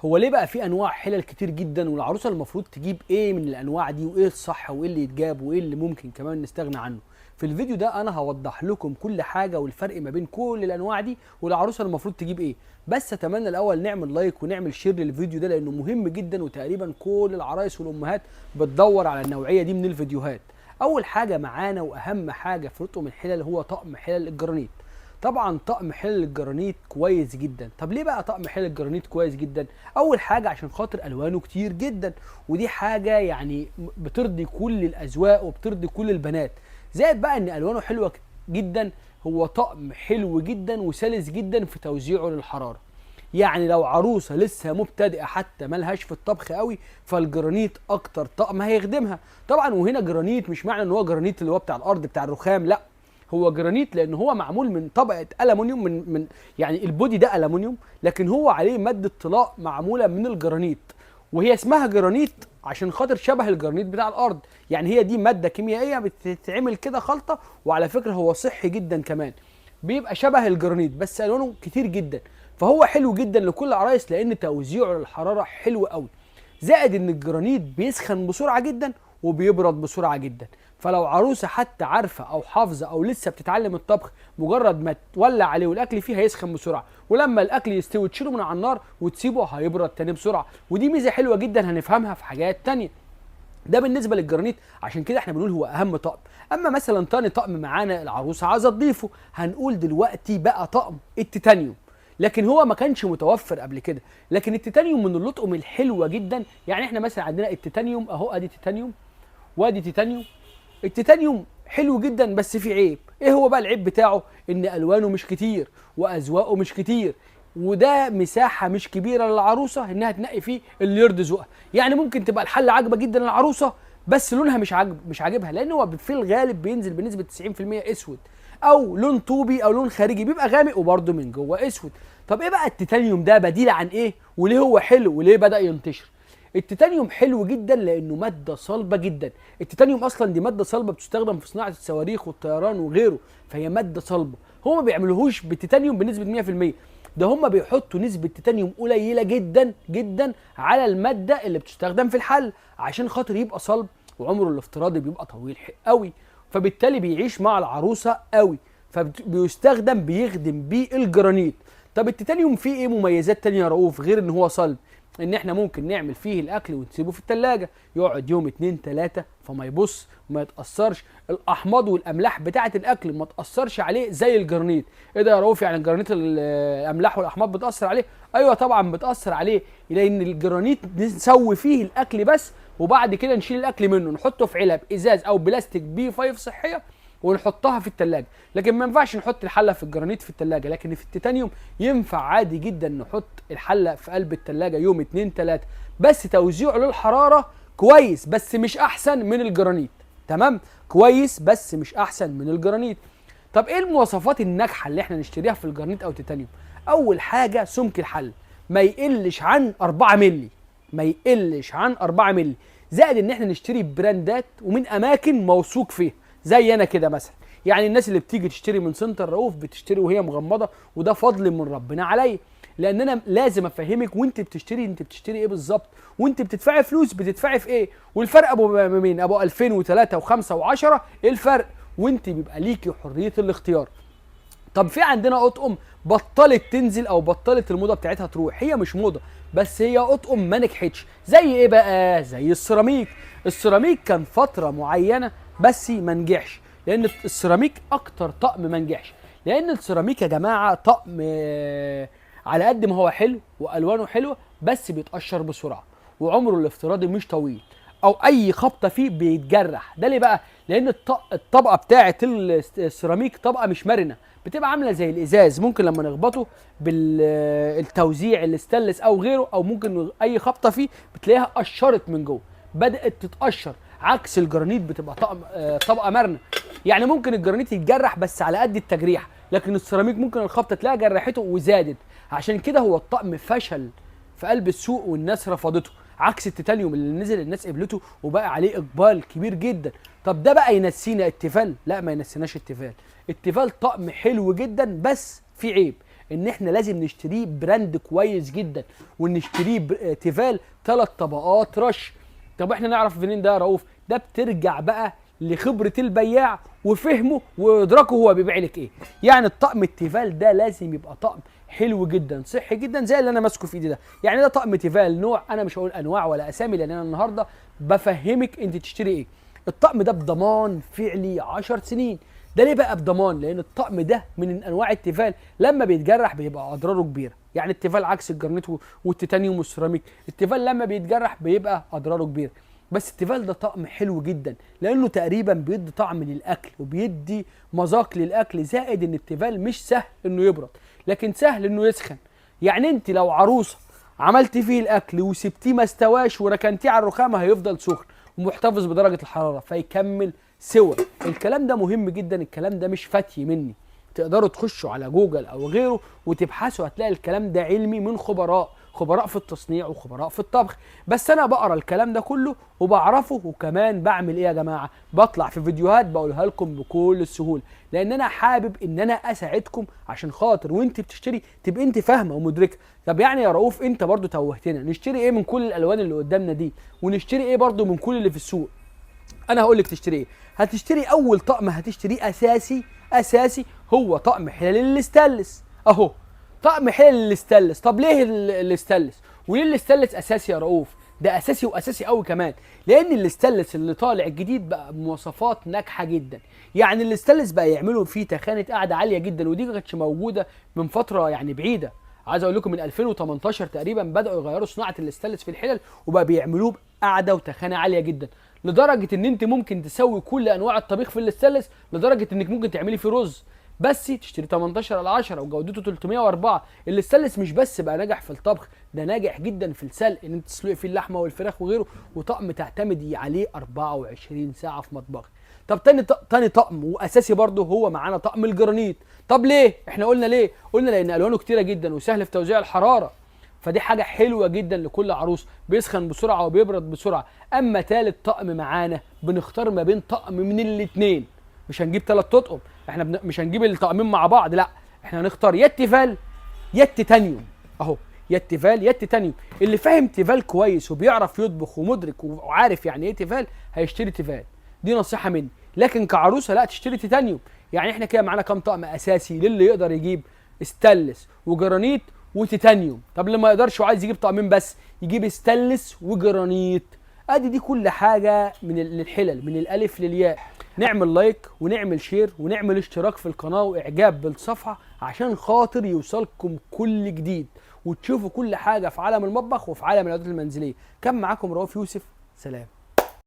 هو ليه بقى في انواع حلل كتير جدا، والعروسه المفروض تجيب ايه من الانواع دي، وايه الصح وايه اللي يتجاب وايه اللي ممكن كمان نستغنى عنه؟ في الفيديو ده انا هوضح لكم كل حاجة والفرق ما بين كل الانواع دي والعروسه المفروض تجيب ايه. بس اتمنى الاول نعمل like ونعمل share للفيديو ده لانه مهم جدا، وتقريبا كل العرايس والامهات بتدور على النوعية دي من الفيديوهات. اول حاجة معانا واهم حاجة في طقم الحلل هو طقم حلل الجرانيت. طبعا طقم حلل الجرانيت كويس جدا. طب ليه بقى طقم حلل الجرانيت كويس جدا؟ اول حاجة عشان خاطر الوانه كتير جدا، ودي حاجة يعني بترضي كل الاذواق وبترضي كل البنات. زائد بقى ان الوانه حلوة جدا، هو طقم حلو جدا وسلس جدا في توزيعه للحرارة. يعني لو عروسه لسه مبتدئة حتى ملهاش في الطبخ قوي، فالجرانيت اكتر طقم هيخدمها. طبعا وهنا جرانيت مش معنى ان هو جرانيت اللي هو بتاع الارض بتاع الرخام، لا، هو جرانيت لان هو معمول من طبقه الومنيوم، من يعني ال body ده الومنيوم، لكن هو عليه مادة طلاء معمولة من الجرانيت، وهي اسمها جرانيت عشان خاطر شبه الجرانيت بتاع الارض. يعني هي دي مادة كيميائية بتتعمل كده خلطه، وعلى فكرة هو صحي جدا كمان، بيبقى شبه الجرانيت بس الوانه كتير جدا، فهو حلو جدا لكل عرايس لان توزيعه للحرارة حلو قوي. زائد ان الجرانيت بيسخن بسرعة جدا وبيبرد بسرعة جدا، فلو عروسه حتى عارفه او حافظه او لسه بتتعلم الطبخ، مجرد ما تولع عليه والاكل فيه هيسخن بسرعة، ولما الاكل يستوي تشيله من على النار وتسيبه هيبرد تاني بسرعة. ودي ميزة حلوة جدا هنفهمها في حاجات تانية. ده بالنسبة للجرانيت، عشان كده احنا بنقول هو اهم طقم. اما مثلا تاني طقم معانا العروسة عايزه تضيفه، هنقول دلوقتي بقى طقم التيتانيوم، لكن هو ما كانش متوفر قبل كده. لكن التيتانيوم من اللطقم الحلوة جدا. يعني احنا مثلا عندنا التيتانيوم اهو، ادي تيتانيوم وادي تيتانيوم. التيتانيوم حلو جدا بس في عيب. ايه هو بقى العيب بتاعه؟ ان الوانه مش كتير واذواقه مش كتير، وده مساحة مش كبيرة للعروسه انها تنقي فيه اللي يرضي ذوقها. يعني ممكن تبقى الحلة عاجبه جدا للعروسه بس لونها مش عاجبها، لان هو في الغالب بينزل بنسبة 90% اسود او لون طوبي او لون خارجي بيبقى غامق وبرده من جوه اسود. طب ايه بقى التيتانيوم ده بديل عن ايه، وليه هو حلو، وليه بدأ ينتشر؟ التيتانيوم حلو جدا لانه مادة صلبه جدا. التيتانيوم اصلا دي مادة صلبه بتستخدم في صناعة الصواريخ والطيران وغيره، فهي مادة صلبه. هم ما بيعملوهوش بالتيتانيوم بنسبة 100%، ده هم بيحطوا نسبه تيتانيوم قليله جدا جدا على المادة اللي بتستخدم في الحل عشان خاطر يبقى صلب، وعمره الافتراضي بيبقى طويل قوي، فبالتالي بيعيش مع العروسة قوي، فبيستخدم بيخدم بيه الجرانيت. طب التيتانيوم فيه ايه مميزات تانية يا رؤوف غير ان هو صلب؟ ان احنا ممكن نعمل فيه الاكل ونسيبه في التلاجة يقعد يوم اتنين تلاتة فما يبص ما يتأثرش، الاحماض والاملاح بتاعة الاكل ما تأثرش عليه زي الجرانيت. ايه ده يا رؤوف، يعني الجرانيت الاملاح والاحماض بتأثر عليه؟ ايوه طبعا بتأثر عليه، لان الجرانيت نسوي فيه الاكل بس، وبعد كده نشيل الاكل منه نحطه في علب ازاز او بلاستيك B5 صحية ونحطها في التلاجة. لكن ما ينفعش نحط الحلة في الجرانيت في التلاجة، لكن في التيتانيوم ينفع عادي جدا نحط الحلة في قلب التلاجة يوم اتنين تلاتة، بس توزيعه للحرارة كويس بس مش احسن من الجرانيت. تمام، كويس بس مش احسن من الجرانيت. طب ايه المواصفات الناجحة اللي احنا نشتريها في الجرانيت او التيتانيوم؟ اول حاجة سمك الحل ما يقلش عن 4 مللي، ما يقلش عن 4 مللي، زائد ان احنا نشتري براندات ومن اماكن موثوق فيها زي انا كده مثلا. يعني الناس اللي بتيجي تشتري من سنتر رؤوف بتشتري وهي مغمضه، وده فضل من ربنا عليا، لان انا لازم افهمك وانت بتشتري انت بتشتري ايه بالظبط، وانت بتدفعي فلوس بتدفعي في ايه، والفرق ابو مين ابو 2003 و5 و10 ايه الفرق، وانت بيبقى ليكي حرية الاختيار. طب في عندنا اطقم بطلت تنزل او بطلت الموضة بتاعتها تروح، هي مش موضة بس هي اطقم ما نجحتش. زي ايه بقى؟ زي السيراميك. السيراميك كان فترة معينة بس ما نجحش، لان السيراميك اكتر طقم ما نجحش، لان السيراميك يا جماعة طقم على قد ما هو حلو والوانه حلوة بس بيتقشر بسرعة، وعمره الافتراضي مش طويل، او اي خبطه فيه بيتجرح. ده ليه بقى؟ لان الطبقة بتاعه السيراميك طبقه مش مرنه، بتبقى عامله زي الازاز، ممكن لما نخبطه بالتوزيع الستانلس او غيره، او ممكن اي خبطه فيه بتلاقيها قشرت من جوه، بدات تتقشر. عكس الجرانيت بتبقى طبقه مرنه، يعني ممكن الجرانيت يتجرح بس على قد التجريح، لكن السيراميك ممكن الخبطه تلاقيها جرحته وزادت. عشان كده هو الطقم فشل في قلب السوق والناس رفضته، عكس التيتانيوم اللي نزل الناس قبلته وبقى عليه اقبال كبير جدا. طب ده بقى ينسينا التيفال؟ لا ما ينسيناش التيفال. التيفال طقم حلو جدا بس في عيب، ان احنا لازم نشتريه brand كويس جدا، ونشتريه تيفال 3 طبقات رش. طب احنا نعرف منين ده يا رؤوف؟ ده بترجع بقى لخبرة البياع وفهمه وادراكه هو بيبيع لك ايه. يعني الطقم التيفال ده لازم يبقى طقم حلو جدا، صحي جدا، زي اللي انا ماسكه في ايدي ده. يعني ده طقم تيفال نوع، انا مش هقول انواع ولا اسامي لان انا النهارده بفهمك انت تشتري ايه. الطقم ده بضمان فعلي 10 سنين. ده ليه بقى بضمان؟ لان الطقم ده من انواع التيفال لما بيتجرح بيبقى اضراره كبيرة. يعني التيفال عكس الجرانيت والتيتانيوم والسيراميك، التيفال لما بيتجرح بيبقى اضراره كبيرة. بس التيفال ده طقم حلو جدا لانه تقريبا بيدي طعم للاكل وبيدي مذاق للاكل، زائد ان التيفال مش سهل انه يبرد لكن سهل انه يسخن. يعني انت لو عروسه عملتي فيه الاكل وسبتيه ما استواش وركنتيه على الرخامه هيفضل سخن ومحتفظ بدرجة الحرارة فيكمل سوى. الكلام ده مهم جدا، الكلام ده مش فتي مني، تقدروا تخشوا على جوجل او غيره وتبحثوا، هتلاقي الكلام ده علمي من خبراء، خبراء في التصنيع وخبراء في الطبخ. بس انا بقرا الكلام ده كله وبعرفه، وكمان بعمل ايه يا جماعة؟ بطلع في فيديوهات بقولها لكم بكل السهولة، لان انا حابب ان انا اساعدكم عشان خاطر وانت بتشتري تبقى انت فاهمه ومدركه. طب يعني يا رؤوف انت برضو توهتنا، نشتري ايه من كل الالوان اللي قدامنا دي، ونشتري ايه برضو من كل اللي في السوق؟ انا هقول لك تشتري ايه. هتشتري اول طقم هتشتريه اساسي اساسي هو طقم حلل الاستانلس اهو، طقم حلل الاستانلس. طب ليه الاستانلس؟ وليه الاستانلس اساسي يا رؤوف؟ ده اساسي واساسي قوي كمان، لان الاستانلس اللي طالع الجديد بقى بمواصفات ناجحة جدا. يعني الاستانلس بقى يعملوا فيه تخانه قاعدة عالية جدا، ودي ما كانتش موجودة من فترة يعني بعيدة. عايز اقول لكم من 2018 تقريبا بداوا يغيروا صناعة الاستانلس في الحلل، وبقى بيعملوه بقعده وتخانه عالية جدا، لدرجة ان انت ممكن تسوي كل انواع الطبيخ في الاستانلس، لدرجة انك ممكن تعملي فيه رز. بس تشتري 18 على 10 وجودته 304. الاستانلس مش بس بقى ناجح في الطبخ، ده ناجح جدا في السلق، ان انت تسلقي فيه اللحمة والفراخ وغيره، وطقم تعتمدي عليه 24 ساعة في مطبخك. طب تاني طقم واساسي برضه هو معانا طقم الجرانيت. طب ليه؟ احنا قلنا ليه؟ قلنا لان الوانه كتيرة جدا وسهل في توزيع الحرارة، فدي حاجة حلوة جدا لكل عروس، بيسخن بسرعة وبيبرد بسرعة. اما تالت طقم معانا بنختار ما بين طقم من الاتنين، مش هنجيب 3 اطقم، احنا مش هنجيب الطقمين مع بعض، لا احنا هنختار يا التيفال يا التيتانيوم اهو، يا التيفال يا التيتانيوم. اللي فاهم تيفال كويس وبيعرف يطبخ ومدرك وعارف يعني ايه تيفال هيشتري تيفال، دي نصيحة مني. لكن كعروسه لا تشتري تيتانيوم. يعني احنا كده معانا كام طقم اساسي للي يقدر يجيب؟ استانلس وجرانيت وتيتانيوم. طب اللي ما يقدرش وعايز يجيب طقمين بس يجيب استانلس وجرانيت. ادي دي كل حاجة من الحلل من الالف للياء. نعمل like ونعمل share ونعمل اشتراك في القناة واعجاب بالصفحه عشان خاطر يوصلكم كل جديد وتشوفوا كل حاجة في عالم المطبخ وفي عالم الادوات المنزلية. كان معاكم رؤوف يوسف، سلام.